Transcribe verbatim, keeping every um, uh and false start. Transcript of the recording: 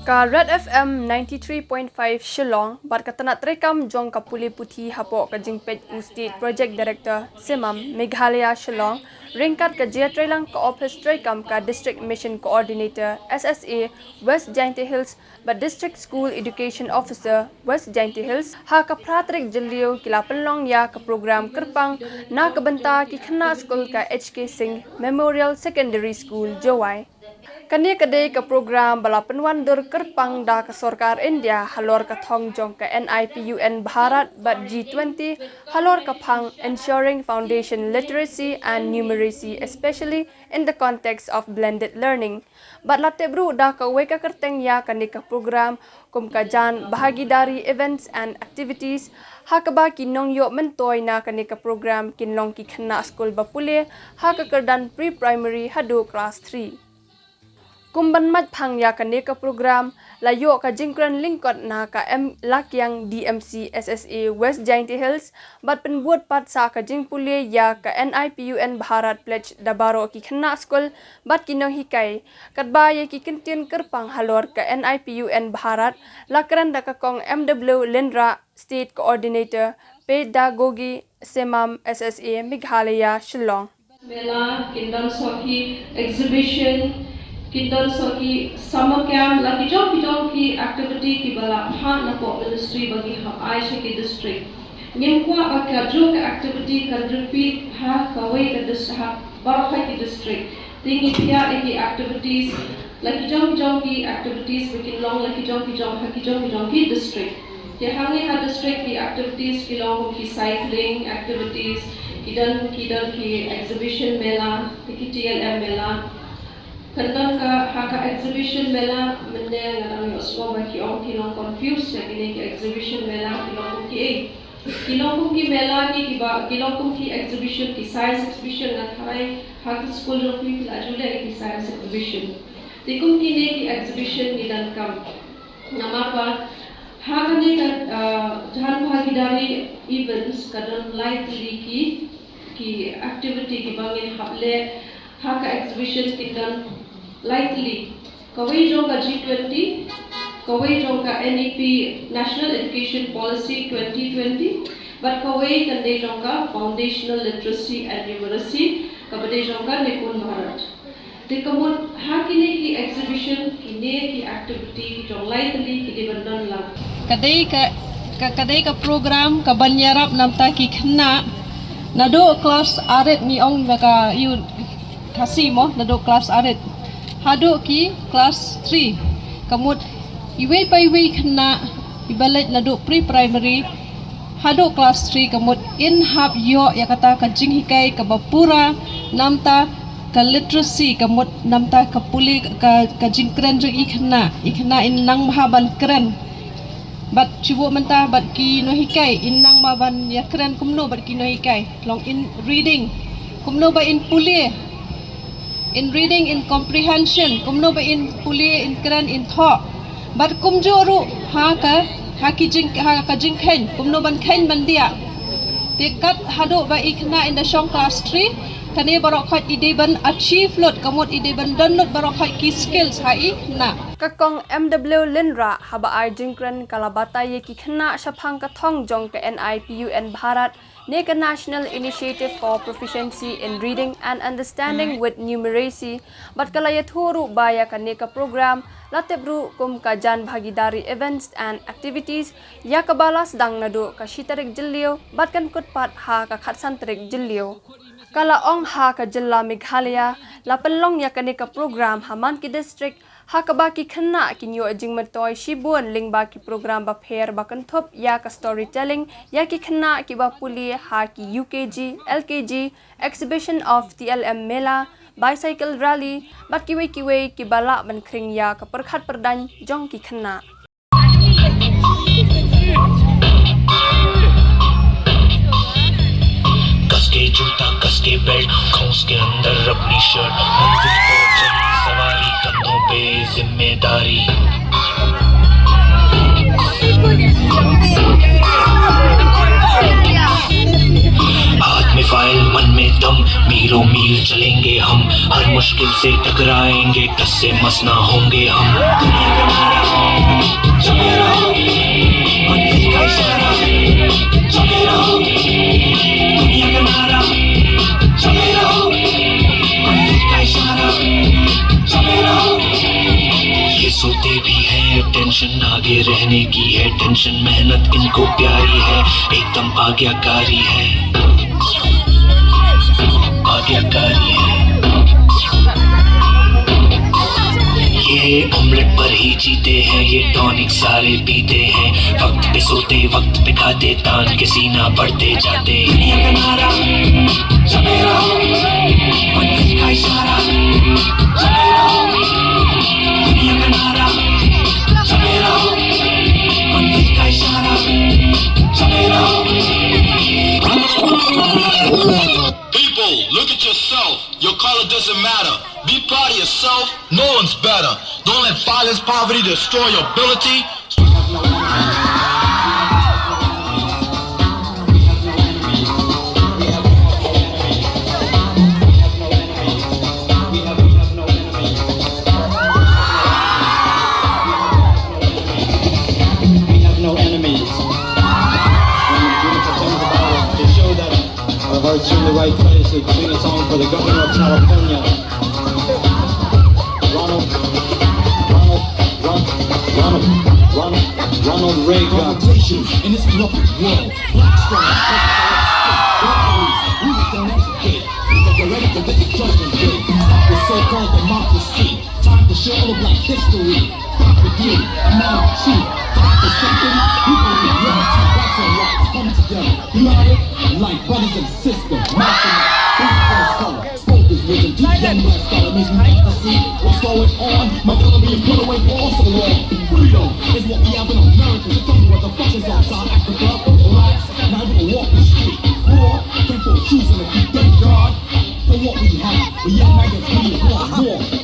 Ka Red F M ninety-three point five Shillong bad ka tnat treikam jong ka pule puthi hapoh ka jingpeit u State Project Director, SIMAM, Meghalaya Shillong, ryngkat ka jingïatreilang ka ophis treikam ka District Mission Coordinator, S S A, West Jaintia Hills bad District School Education Officer, West Jaintia Hills, ha ka phra tarik Jylliew ki la pynlong ïa ka program kyrpang na ka bynta ki khynnah skul ka H K Singh Memorial Secondary School, Jowai. Kane ka dei ka program ba la pynwandur kyrpang da ka sorkar India halor ka thong jong ka N I P U N Bharat bad G twenty halor ka phang Ensuring Foundation Literacy and Numeracy, especially in the context of blended learning. Bad la tip ruh da kawei ka kyrteng ïa kane ka program kum ka Jan Bhagidari Events and Activities, ha kaba ki nongïoh myntoi na kane ka program kin long ki khynnah skul ba pule ha ka kyrdan pre-primary haduh class three. Kum ban mait phang ïa kane ka program, la ïoh ka jingkren lyngkot na ka M Lakiang, D M C, S S A, West Jaintia Hills, bad pynbud pat sa ka jingpule ïa ka N I P U N Bharat Pledge da baroh ki khynnah skul bad ki nonghikai. Katba ïa ki kyntien kyrpang halor ka N I P U N Bharat la kren da ka Kong M W Lyngdoh, State Coordinator, Pedagogy, SIMAM, S S A, Meghalaya, Shillong. Mela, kin don sa ki exhibition, kin don sa ki summer camp, la ki jong ki jong ki activity kiba la phah na ka ministry ba ki hap ai sha ki district. Ngim kwah ba kajuh ka activity kan repeat ha kawei ka district, ha baroh ki district. Te ngi thiah ïa ki activities, la ki jong ki jong ki activities ba kin long la ki jong ki jong ha ki jong ki jong ki district. Te hangne ha district ki activities ki long kum ki cycling activities, ki don ki don ki exhibition mela, ki T L M mela. Kan don ka, ha ka exhibition mela, mynne nga dang ïohsngew ba ki ong ki long confused ïa kine ki exhibition mela, ki long kum ki ei. Ki long kum ki mela ki kiba, ki long kum ki exhibition, ki science exhibition, nga tharai ha ki skul jong phi ki la ju leh ki science exhibition. Te kum kine ki exhibition ngi donkam. Namar ba ha kane ka, ah, Jan Bhagidari Events ka don lai tylli ki, ki activity kiba ngin hap leh ha ka exhibition, ki don lai tylli. Kawei jong ka G twenty, kawei jong ka N E P, National Education Policy twenty twenty, bad kawei kan dei jong ka Foundational Literacy and Numeracy, kaba dei jong ka Nipun Bharat. Te ka mut ha kine ki exhibition, kine ki activity ki jong lai tylli ki dei ban don lang. Ka dei ka, ka, ka dei ka program kaban ïarap namta ki khynnah naduh class arit, ngi ong da ka ïa u Khasi mo, naduh class arit haduh ki class three. Ka mut iwei pa iwei khynnah iba leit naduh pre-primary haduh class three, ka mut in hap ïoh ïa kata ka jinghikai kaba pura namta ka literacy, ka mut namta ka pule, ka, ka jingkren jong i khynnah, i khynnah in nang bha ban kren. Bad shuh mynta bad ki nonghikai in nang bha ban ïakren kumno bad ki nonghikai. Long in reading, kumno ba in pule, in reading, in comprehension, kumno ba in pule, in kren, in thoh. Bad kumjuh ruh ha ka, ha ki jing, ha ka jingkheiñ, kumno ban kheiñ ban diah. Te kat haduh ba i khynnah in da shong class three, kane baroh khoit i dei ban achieve lut, ka mut i dei ban don lut baroh khoit ki skills ha i khynnah. Ka Kong M W Lyngdoh haba ai jingkren ka la batai ïa ki khynnah shaphang ka thong jong ka N I P U N Bharat ne ka National Initiative for Proficiency in Reading and Understanding with Numeracy, bad ka la ïathuh ruh ba ïa kane ka program la tip ruh kum ka Jan Bhagidari Events and Activities, ïa kaba la sdang naduh ka shi tarik Jylliew bad kan kut pat ha ka khatsan tarik Jylliew. Ka la ong ha ka jylla Meghalaya la pynlong ïa kane ka program ha man ki district, ha kaba ki khynnah kin ïoh jingmyntoi shibun lyngba ki program bapher ba kynthup ïa ka storytelling ïa ki khynnah kiba pule ha ki U K G, L K G, exhibition of T L M mela, bicycle rally, bad kiwei kiwei kiba lah ban khring ïa ka pyrkhat pyrdaiñ jong ki khynnah. कस के जूता, कस के बेल्ट, खोस के अंदर अपनी शर्ट, मंजिल पर चली सवारी, कंधों पे जिम्मेदारी। हाथ में फाइल, मन में दम, मीलों मील चलेंगे हम, हर मुश्किल से टकराएंगे, टस से मस ना होंगे हम। दुनिया का नारा, जमे रहो। मंजिल का इशारा, जमे रहो। दुनिया का नारा, जमे रहो। मंजिल का इशारा, जमे रहो। ये सोते भी हैं, टेंशन आगे रहने की है, टेंशन मेहनत इनको प्यारी है, एकदम आज्ञाकारी है, आज्ञाकारी है। ये ऑमलेट पर ही जीते हैं, ये टॉनिक सारे पीते हैं, वक्त पे सोते, वक्त पे खाते, तान के सीना बढ़ते जाते। दुनिया का नारा, जमे रहो, मंजिल का इशारा, जमे रहो। दुनिया का नारा, जमे रहो, मंजिल का इशारा, जमे रहो। People, look at yourself. Your color doesn't matter. Be proud of yourself. No one's better. Don't let violence, poverty destroy your ability. We have no enemies. And we have to think about it to show that our hearts are in the right place. We sing a song for the governor of California, Ronald, Ronald, Ronald, Ronald, Ronald, Ronald Reagan. Confrontations in this corrupted world. Black strong, black police, we don't educate. But you're ready for this judgment day. Stop the so-called democracy. Time to show all of black history. Stop with you, amount of truth. Time for something. We believe unity, rights and rights come together. United like brothers and sisters. Malcolm X, who's the first color? Spoke his wisdom to the young black scholar. Makes me hate to see what's going on. My fellow being put away for also wrong. Freedom is what we have in America. So tell me what the fuck is on South Africa. Blacks, not even walk the street. Poor, can't afford shoes on the feet. Thank God for what we have. But yet, now you're free to want more.